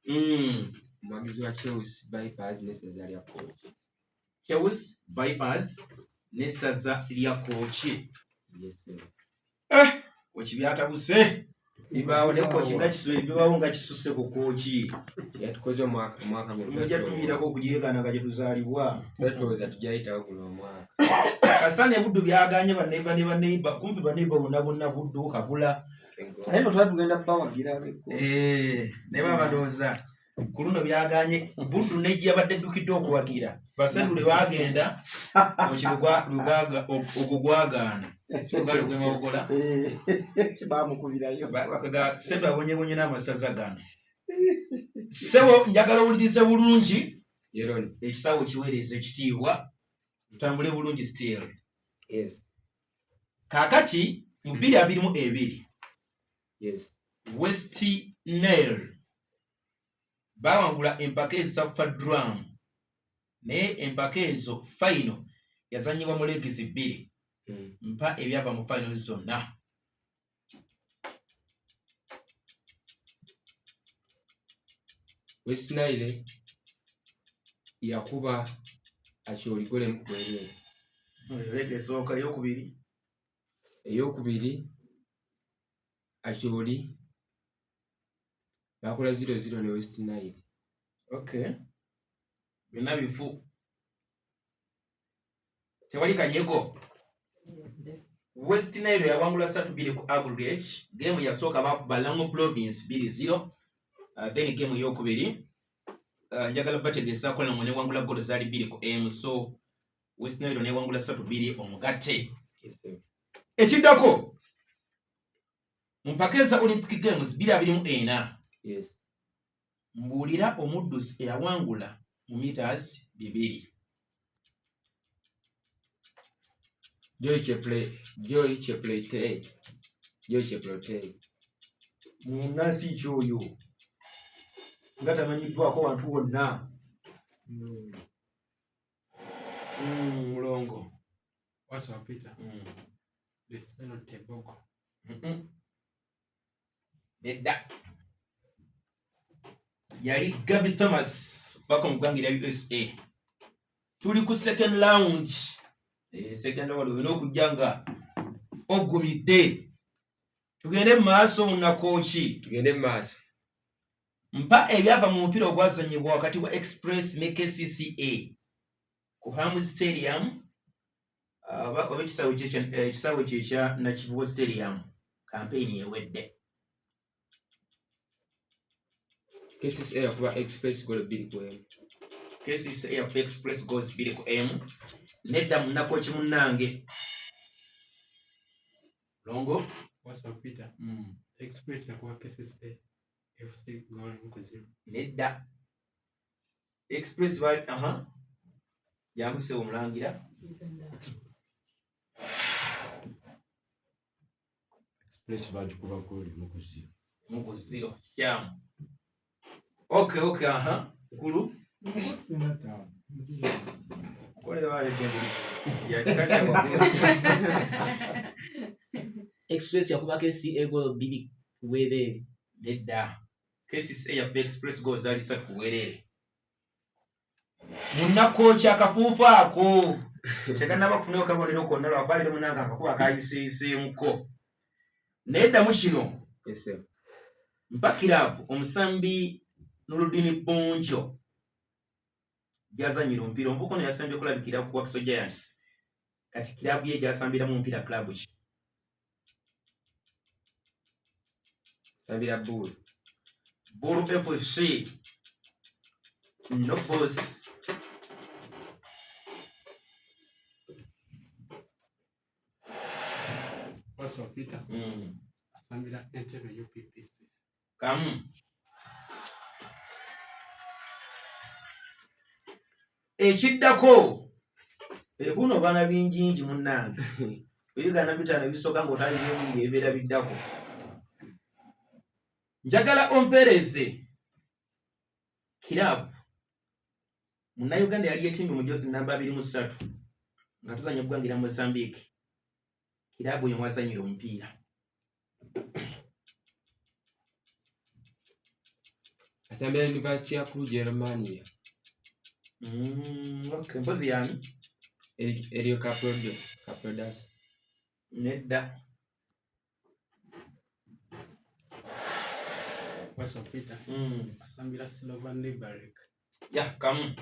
Omuwagizi wa Chelsea Vipers n'essaza lya Kooki. Chelsea Vipers n'essaza lya Kooki. Yes, sir. Eh, Kooki byatabuse. Bibaawo ne Kooki nga kisuse, bibaawo nga kisuse ku Kooki. Yatukoze omwaka omwaka guno. Mujja tuviirako okujeegaana nga gye tuzaalibwa. Twetulowooza tujayitawo guno omwaka. Kasita ne Buddu byagaanye baneiba ne baneiba, kumpi baneiba bonna bonna Buddu, Kabula. Naye no twali tugenda bawagira ab'e Kooki. Eh, naye baba balowooza ku luno byagaanye Buddu ne gye yabadde eddukidde okuwagira. Baseddu lwe baagenda, Kooki ogwo gwagaana. Si gwe gwali ogw'e Mawogola? Eh, baamukubirayo. Seddu abonyebonye n'amasaza gano. Ssebo njagala owulirize bulungi. Yeron. Ekisawo kiweereza ekitiibwa, tutambule bulungi still. Yes. Kaakati mu 2022. Yes. West Nile baawangula empaka eza Fadram, naye empaka ezo final yazannyibwa mu legs 2. Mpa ebyava mu final zonna. West Nile yakuba Acholi gole mu bwereere. Leg esooka, eyokubiri? Eyokubiri Acholi bakola 0-0 ne West Nile. Okay. Byonna bifu. Tewali kanyego. West Nile yawangula 3-2 ku aggregate. Game yasooka bakuba Lango Province 2-0. Then game eyokubiri njagala bategeezaako Lango newangula golo zaali 2-1, so West Nile newangula 3-2 omugatte. Yes, sir. Ekiddako mu mpaka eza Olympic Games 2024. Yes. Mbuulira omuddusi eyawangula mu meters 2. Joy Cheple, Joy Chepletei. Joy Chepletei. Munnansi ki oyo nga tamanyiddwako wantu wonna? Mulongo. Waswa Peter. Letseno Tebogo. Nedda. Yali Gabby Thomas bako mu ggwanga erya USA. Tuli ku second round. Eh, second round olina okujja nga oggumidde. Tugende mu maaso munnakooki. Tugende mu maaso. Mpa ebyava mu mupiira ogwazannyibwa wakati wa Express ne KCCA ku Ham Stadium, oba ekisaawe kye ekya Nakivubo Stadium. Campaign ewedde. KCCA yakuba Express golo 2-1. KCCA yakuba Express goals 2-1. Nedda munnakooki munnange. Longo. Waswa Peter. Express yakuba KCCA FC goal 1-0. Nedda. Express bali aha. Jangu ssebo omulangira. Express bagikuba goal 1-0. 1-0. Kikyamu. Okay, aha. Nkulu. Kolera baledde engulu. Ya kika kya waggulu. Express yakuba KCCA goal 2-0. Nedda. KCCA yakuba Express goal zaali 3-0. Munnakooki akafuufu ako tekannaba kufunayo kabonero konna lwakuba leero munnange akakuba kayiseeyiseemuko. Naye ddamu kino. Yes, sir. Mpa kiraabu omusambi Nurudini Bonjo gy'azannyira omupiira. Omuvubuka ono yasembye kulabikira ku Wakiso Giants. Kati kiraabu ye gy'asambiramu omupiira kiraabu ki? Sambira Bulu. Bulu FC. No boss. Waswa Peter. Asambira Entebbe UPPC. Kamu. Ekiddako ekuno baana binjinji munnange. Oyiga 5 ebisooka ng'otandiseemu ng'ebibeera biddako. Njagala ompeereze kiraabu Munnayuganda yali yeetimbye mu joozi namba 23 nga tuzannya eggwanga erya Mozambique. Kiraabu eyo mwazannyira omupiira. Asambira University ya Cluj e Romania. Okay. Mpozi yani? Elio Caprodo. Caprodas. Nedda. Wasswa Peter. Asambira Slovan Liberec. Ya, kamu.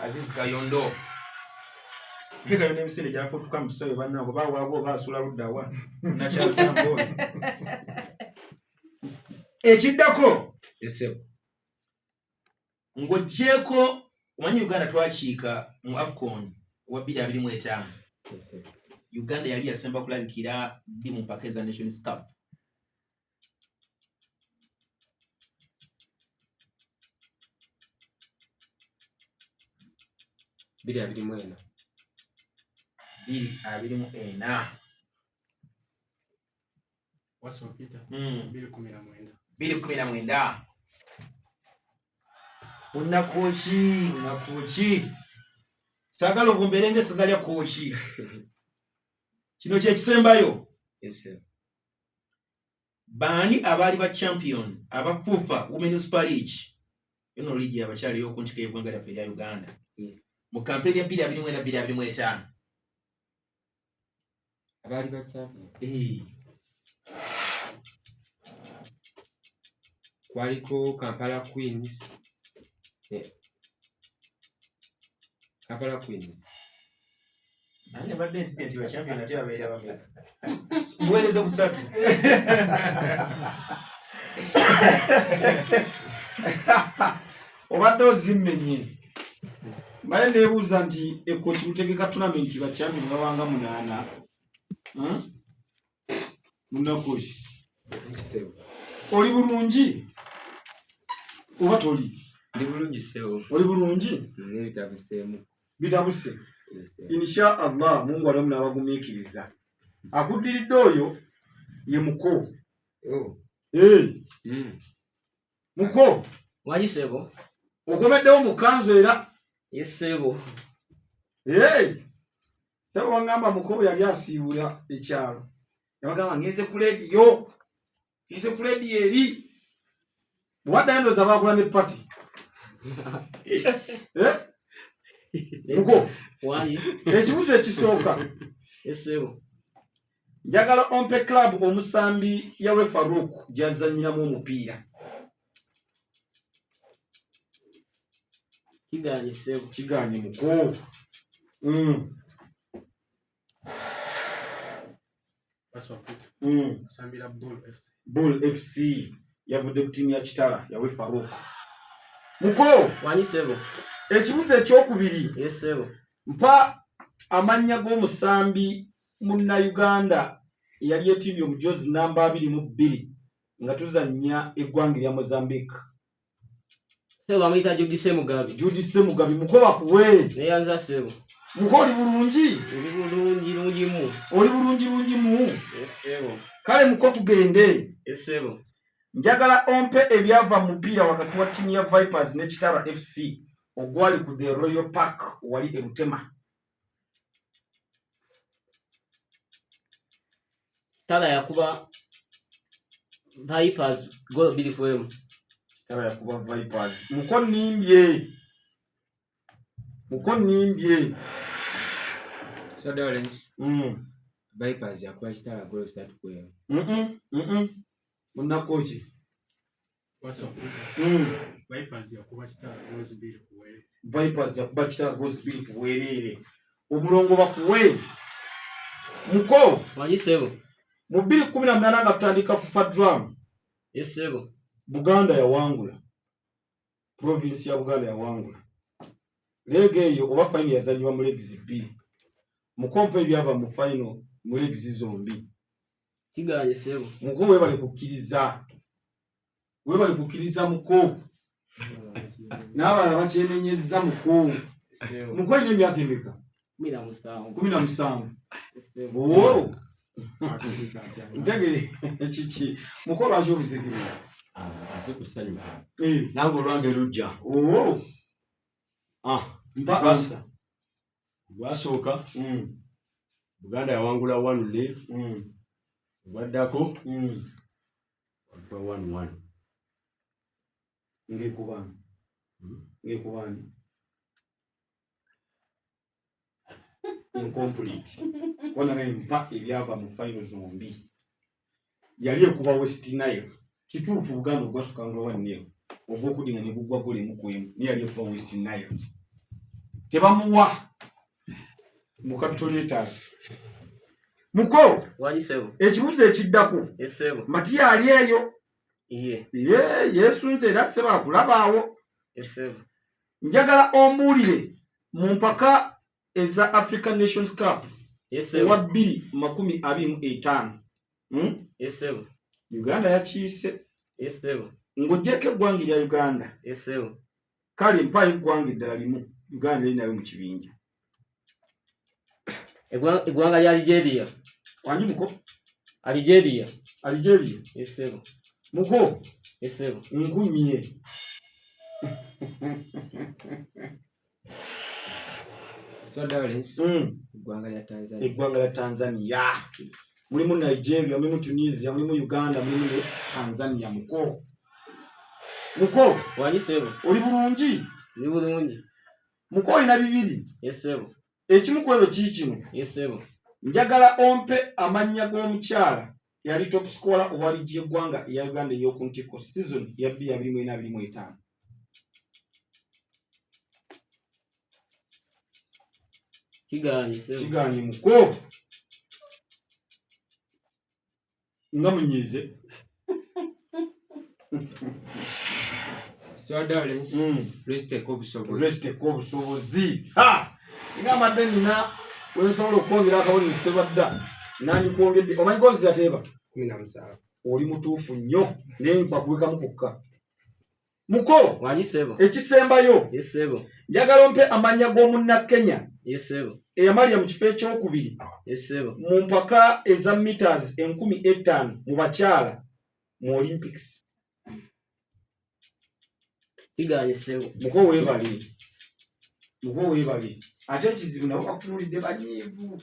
Aziz Kayondo. Mbega yona emisinde gyafutuka mu kisawe bannange oba waagwo oba asula ludda wa nakyasamba oyo. Ekiddako. Yes. Ng'oggyeeko omanyi Uganda twakiika mu AFCON wa 2025. Yes. Uganda yali yasemba kulabikira ddi mu mpaka eza Nations Cup? 2024. 2024. Wasswa Peter. 2019. 2019. Munnakooki, munnakooki. Saagala ogumbeere ng'essaza lya Kooki. Kino kye kisembayo. Yes. Baani abaali ba champion aba FUFA Women's Super League? Eno liigi y'abakyala ey'oku ntikko y'eggwanga lyaffe erya Uganda. Mu kampeyini ya 2024 2025. Abaali ba champion. Kwaliko Kampala Queens. Kampala Queens. Nange mbadde ntidde nti ba champion ate babeera bameka. Muweereze busatu. Obadde ozimmenye. Mbadde neebuuza nti ekoki mutegeka tournament ba champion babanga 8. Munnakoki. Oli bulungi? Oba toli? Ndi bulungi ssebo. Oli bulungi? Nebitabuseemu. Bitabuse. Insha Allah Mungu alimu n'abagumiikiriza. Akuddiridde oyo ye muko. Muko. Wangi ssebo. Okomeddewo mu kkanzu era? Ye ssebo. Ssebo wangamba muko bwe yali asiibula ekyalo. Yabagamba ngenze ku leediyo. Ngenze ku leediyo eri. Bw'addayo ndowooza baakola ne party. Muko. Wangi. Ekibuuzo ekisooka. Ye ssebo. Njagala ompe club omusambi Yawe Farouk gy'azannyiramu omupiira. Kigaanye ssebo. Kigaanye muko. Wasswa Peter. Asambira Bull FC. Bull FC yavudde ku ttiimu ya Kitala Yawe Farouk. Muko. Wangi ssebo. Ekibuuzo ekyokubiri. Ye ssebo. Mpa amannya g'omusambi munnayuganda eyali etimbye omujozi namba 22 nga tuzannya eggwanga erya Mozambique. Ssebo bamuyita Jude Ssemugabi. Jude Ssemugabi muko bakuwe. Neyanza ssebo. Muko oli bulungi? Oli bulungi lungimu. Oli bulungi lungimu? Ye ssebo. Kale muko tugende. Ye ssebo. Njagala ompe ebyava mu mupiira wakati wa ttiimu ya Vipers ne Kitara FC ogwali ku The Royal Park wali e Butema. Kitara yakuba Vipers golo 2-1. Kitara yakuba Vipers. Muko nnimbye. Muko nnimbye. So Lawrence. Vipers yakuba Kitara golo 3-1. Munnakoki. Wasswa Peter. Vipers yakuba Kitara golo 2-1. Vipers yakuba Kitara golo 2-1. Omulongo bakuwe. Muko. Wangi ssebo. Mu 2018 nga tutandika FUFA Drum. Ye ssebo. Buganda yawangula. Province ya Buganda yawangula. Leega eyo oba final yazannyibwa mu legs 2. Muko mpa ebyava mu final mu legs zombi. Kigaanye ssebo. Muko weebale kukkiriza. Weebale kukkiriza muko. N'abalala bakyenenyezza muko. Muko alina emyaka emeka? 17. 17. Ssebo. Oo. Ntegere kiki? Muko lwaki olusekerera? Ase kusanyuka. Nange olwange lujja. Oo. Mpa answer. Gwasooka. Buganda yawangula 1-0. Gwaddako. Waggwa 1-1. Ng'ekubaani? Ng'ekubaani? Incomplete. Kubanga naye mpa ebyava mu final zombi. Yali ekuba West Nile. Kituufu Buganda ogwasukangula wa nil ogwokudinga ne gugwa ggoolo emu ku emu, naye yali ekuba West Nile. Tebamuwa mu capital letters. Muko, Wangi ssebo. ekibuuzo ekiddako. Yes ssebo. Matiya ali eyo. Iye. Ye yeesunze era ssebo akulabaawo. Yes ssebo. Njagala ombuulire mu mpaka eza African Nations Cup Yes ssebo. owa 2025. Yes ssebo. Uganda yakiise. Yes ssebo. Ng'oggyeko eggwanga erya Uganda. Yes ssebo. Kale mpaayo eggwanga eddala limu Uganda eri nayo mu kibinja. Eggwanga lya Algeria. Wangi muko? Algeria. Algeria? Yes ssebo. Muko? Yes ssebo. Nkumye. So Lawrence, eggwanga lya Tanzania. Eggwanga lya Tanzania. Mulimu Nigeria, mulimu Tunisia, mulimu Uganda, mulimu ne Tanzania muko. Muko? Wangi ssebo. Oli bulungi? Ndi bulungi. Muko olina bibiri. Yes ssebo. Ekimu ku ebyo kiikino. Yes ssebo. Njagala ompe amannya g'omukyala yali top scorer owa liigi y'eggwanga eya Uganda ey'oku ntikko season ya 2024/25. Kigaanyi ssebo. Kigaanyi muko. Nga munyiize. So Lawrence, Lwesiteka obusobozi. Lwesiteka obusobozi. Ha! Singa mbadde nina we nsobola okwongera akabonero Ssebadda nandikwongedde. Omanyi goals yateeba? 17. Oli mutuufu nnyo naye mbakuwekamu kokka. Muko, Wangi ssebo. ekisembayo. Yes ssebo. Njagala ompe amannya g'omunna Kenya. Yes ssebo. Eyamalira mu kifo ekyokubiri. Yes ssebo. Mu mpaka eza meters 5000 mu bakyala mu Olympics. Kigaanyi ssebo. Muko weebale. Muko weebale. Ate ekizibu nabo bakutunuulidde banyiivu.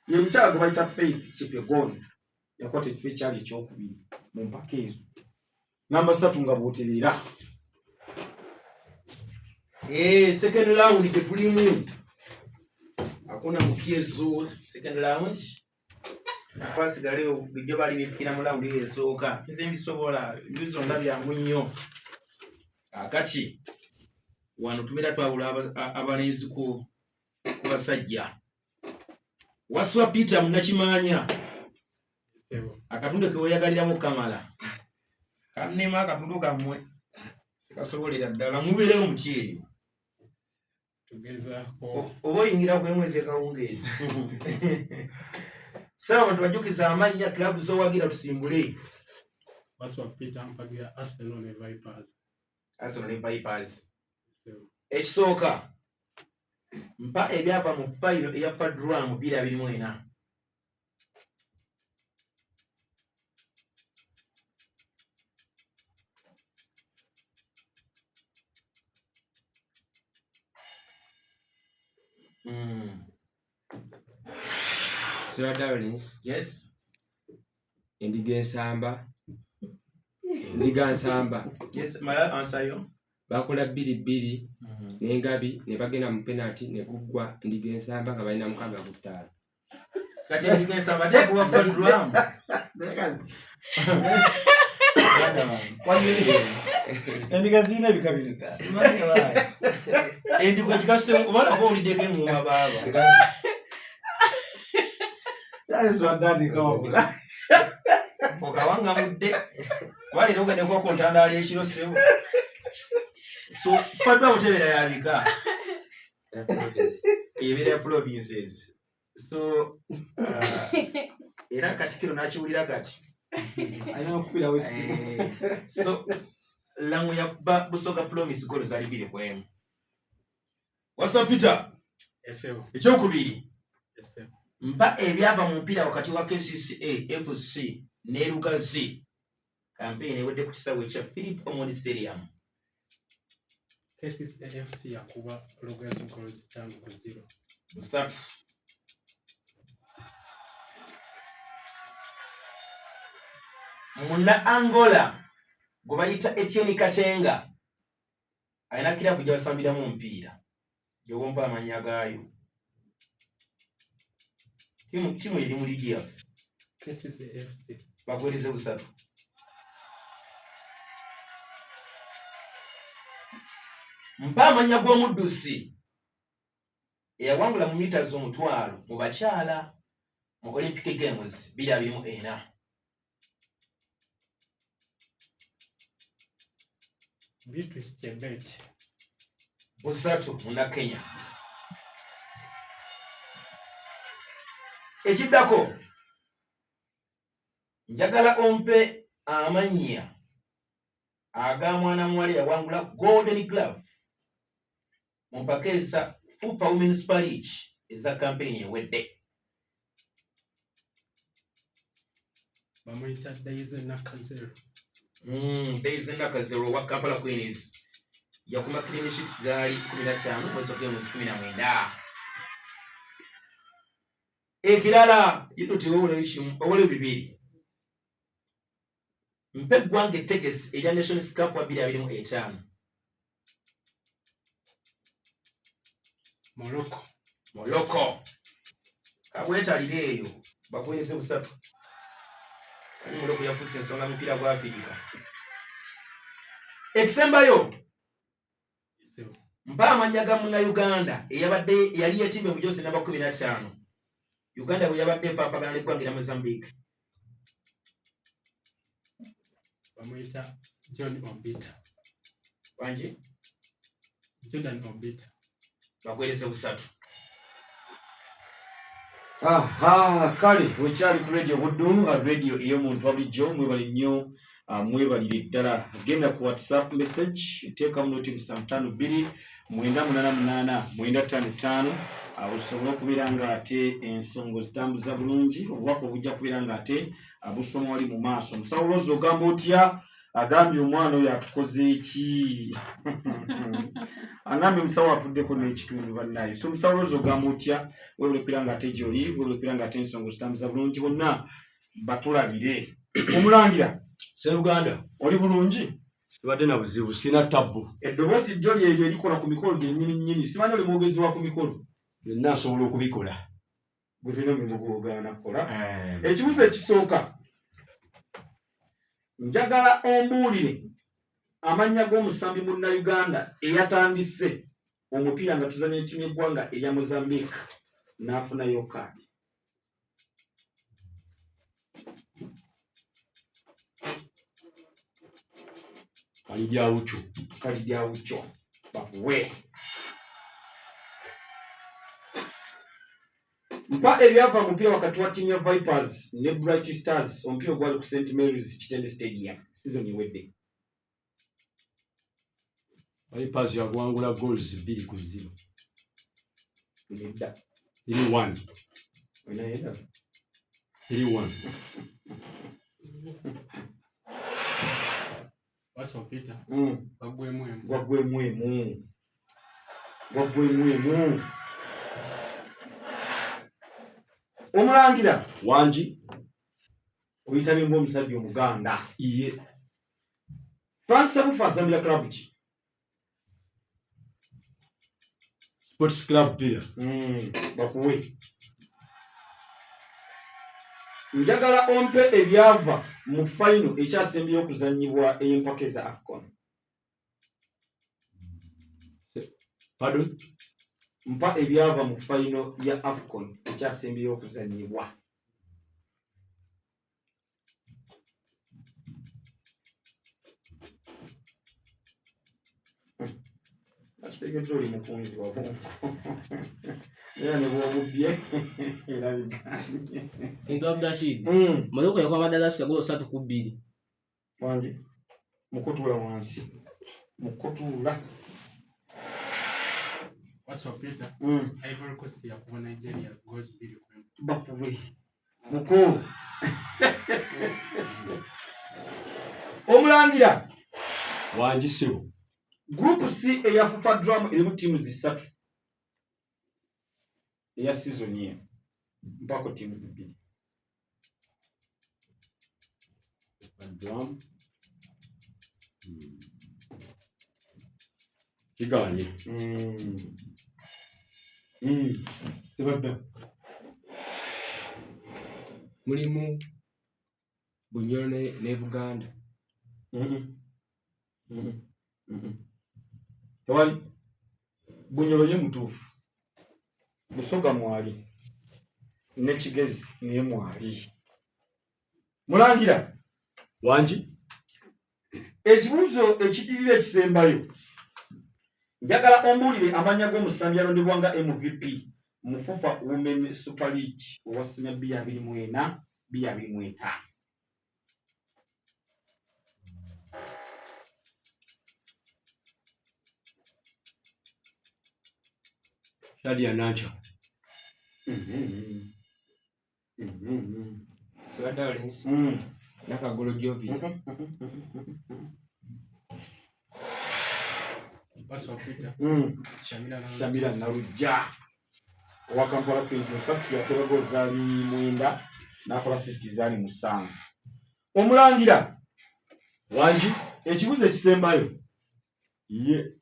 Ye mukyala gwe bayita Faith Chepyegon yakwata ekifo ekyali ekyokubiri mu mpaka ezo. Namba 3 nga bw'otereera. Second round gye tulimu. Hakuna mukyezo second round. Basigale bijjo bali bipikira mu round eyo esooka. Nze mbisobola, ebibuuzo nga byangu nnyo. Kaakati wano tubeera twawula abalenzi ku basajja. Waswa Peter Munakimaanya. Akatundu ke weeyagaliramu kamala. Kannema akatundu kammwe. Sikasobolera ddala, mubeerewo muti eyo. Tugezaako. Oba oyingira ku emu ez'ekawungeezi. Ssebo abantu bajjukize amannya club z'owagira tusimbule. Waswa Peter mpagira Arsenal ne Vipers. Arsenal ne Vipers. Ekisooka mpa ebyava mu fayiro eya Fadram 2024. Sir Lawrence. Yes. Endiga ensamba. Endiga nsamba. Yes, my answer yo. Bakola 2-2 n'engabi ne bagenda mu penalty ne guggwa Endiga ensamba nga balina 6 ku 5. Kati endiga ensamba tekuba Fadram. Endiga zirina ebika biri. Simanyi waayi. Endiga gikase oba nako owuliddeko eŋŋoma baaba. Okawangamudde. Kuba leero ogenda kuba ku ntandaalo ekiro ssebo. So Fadram tebeera ya bika. Ebeera ya provinces. So era Katikkiro n'akiwulira kati. Alina okukubirawo essimu. So Lango ya Busoga Province goal zaali 2-1. Wasa Peter. Ssebo. Ekyokubiri. Ssebo. Mpa ebyava mu mupiira wakati wa KCCA FC ne Lugazi. Campaign ewedde ku kisaawe ekya Philip Omondi Stadium. KCCA FC yakuba Lugazi goals 5-0. Busatu. Munna Angola Gwe bayita Etienne Katenga alina kirabu gy'asambiramu omupiira gy'obompa amannya gaayo. Ttiimu eri mu liigi yaffe. KCCA FC. Bakuweereze busatu. Mpa amannya g'omuddusi eyawangula mu mita 1000 mu bakyala mu Olympic Games 2024. Beatrice Chebet. Busatu Munnakenya. Ekiddako njagala ompe amannya aga mwana muwala eyawangula Golden Glove mu mpaka eza FUFA Women's Super League eza kampeyini ewedde. Bamuyita Daisy Nakazero. Daisy Nakazero wa Kampala Queens yakuma clean sheets zaali 15 mwezi wa games 19. Ekirala yino tewewolayo kimu, owole bibiri. Mpa eggwanga ettegesi erya Nations Cup wa 2025. Morocco. Morocco. Kabwetalire eyo bakuweereze busatu. Morocco yafuuse ensonga mu mupiira gwa Afirika. Ekisembayo mpa amannya ga Munnayuganda eyabadde yali yeetimbye mu joosi namba 15 Uganda bwe yabadde efaafagana n'eggwanga erya Mozambique. Bamuyita John Obita. Wangi? Jordan Obita. Bakuweereze busatu. Aha, kale wekyali ku radio Buddu, radio ey'omuntu wa bulijjo. Mwebale nnyo, mwebalire ddala. Genda ku WhatsApp message, teekamu noti 752 988 955, osobole okubeera ng'ate ensonga ozitambuza bulungi. Obubaka obujja kubeera ng'ate busoma wali mu maaso. Musawo Rose, ogamba otya? Agambye omwana oyo atukoze ki? Agambye omusawo avuddeko n'ekitundu bannaye. So omusawo Rose ogamba otya? Webale kubeera ng'ate gy'oli, webale kubeera ng'ate ensonga ozitambuza bulungi, bonna batulabire. Omulangira Sseruganda, oli bulungi? Sibadde na buzibu, sina tabbu. Eddoboozi jjo lyeryo erikola ku mikolo gyennyini nnyini. Simanyi oli mwogezi wa ku mikolo? Byonna nsobola okubikola. Gwe tulina omulimu gw'ogaana kukola. Ekibuuzo ekisooka, njagala ombuulire amannya g'omusambi munnayuganda eyatandise omupiira nga tuzannya ttiimu y'eggwanga erya Mozambique n'afunayo kaadi. Kalidya Aucho. Kalidya Aucho bakuwe. Mpa ebyava mu mupiira wakati wa ttiimu ya Vipers ne Bright Stars, omupiira ogwali ku St Mary's Kitende Stadium season ewedde. Vipers yagwangula goals 2-0. Nedda. 3-1. Olinayo endala? 3-1. Waso Peter. Gwaggwemu emu. Gwaggwemu emu. Gwaggwemu emu. Omulangira. Wangi. Oyitabye ng'omusajja Omuganda. Iye. Frank Ssebufu asambira club ki? Sports Club Villa. Bakuwe. Njagala ompe ebyava mu final ekyasembyeyo okuzannyibwa ey'empaka eza AFCON. Pardon? Mpa ebyava mu final ya AFCON ekyasembyeyo okuzannyibwa. Akitegedde oli mukunzi wa bwongo. Era ne bw'omubbye era bigambye. Kintu Abdulrashid. Morocco yakuba Madagascar golo 3-2. Wangi. Mukutuula wansi. Mukutuula. Waso Peter. Ivory Coast yakuba Nigeria goals 2-1. Bakube. Muku. Omulangira. Wangi ssebo. Group C eya FUFA Drum erimu ttiimu zisatu. Eya season eno. Mpako ttiimu bbiri. FUFA Drum. Kiganye. Sibadda. Mulimu Bunyoro ne Buganda. Tewali. Bunyoro ye mutuufu. Busoga mwali. Ne Kigezi naye mwali. Mulangira. Wangi. Ekibuuzo ekidirira ekisembayo. Njagala ombuulire amannya g'omusambi alondebwa nga MVP mu FUFA Women Super League owa Senior 2024 2025. Shadia Nankya. Sibadda Lawrence. Nakagolo Jovia. Waswa Peter. Shamira Nalujja. Shamira Nalujja owa Kampala Queens. In fact yateba goal zaali 9 n'akola assist zaali 7. Omulangira. Wangi. Ekibuuzo ekisembayo. Ye.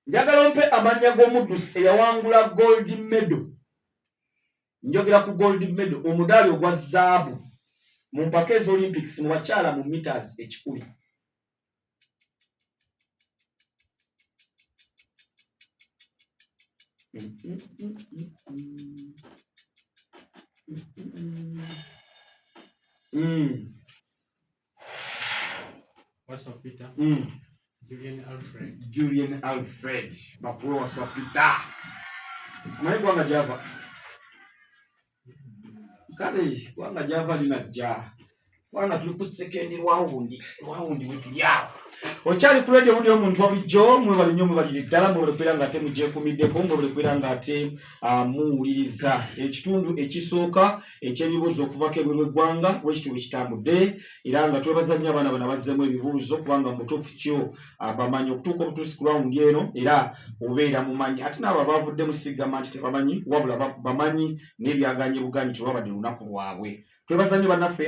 Njagala ompe amannya g'omuddusi eyawangula gold medal. Njogera ku gold medal, omudaali ogwa zaabu mu mpaka ez'Olympics mu bakyala mu meters 100. Waswa Peter. Julian Alfred. Julian Alfred. Bakuwe Waswa Peter. Omanyi gwanga gyava? Kale gwanga gyava linajja. Kubanga tuli ku second round, round we tuli awo. Okyali ku radio bundi omuntu wa bulijjo, mwebale nnyo, mwebalire ddala, mwebale kubeera ng'ate mugyekuumiddeko, mwebale kubeera ng'ate muwuliriza ekitundu ekisooka eky'ebibuuzo okuvako ebweru w'eggwanga bwe kityo bwe kitambudde, era nga twebaza nnyo abaana bano abazzeemu ebibuuzo kubanga mu butuufu kyo bamanyi okutuuka obutuusi ku round eno, era obeera mumanyi. Ate n'abo abaavuddemu sigamba nti tebamanyi, wabula bamanyi n'ebyaganye buganyi tewabadde lunaku lwabwe. Twebaza nnyo bannaffe.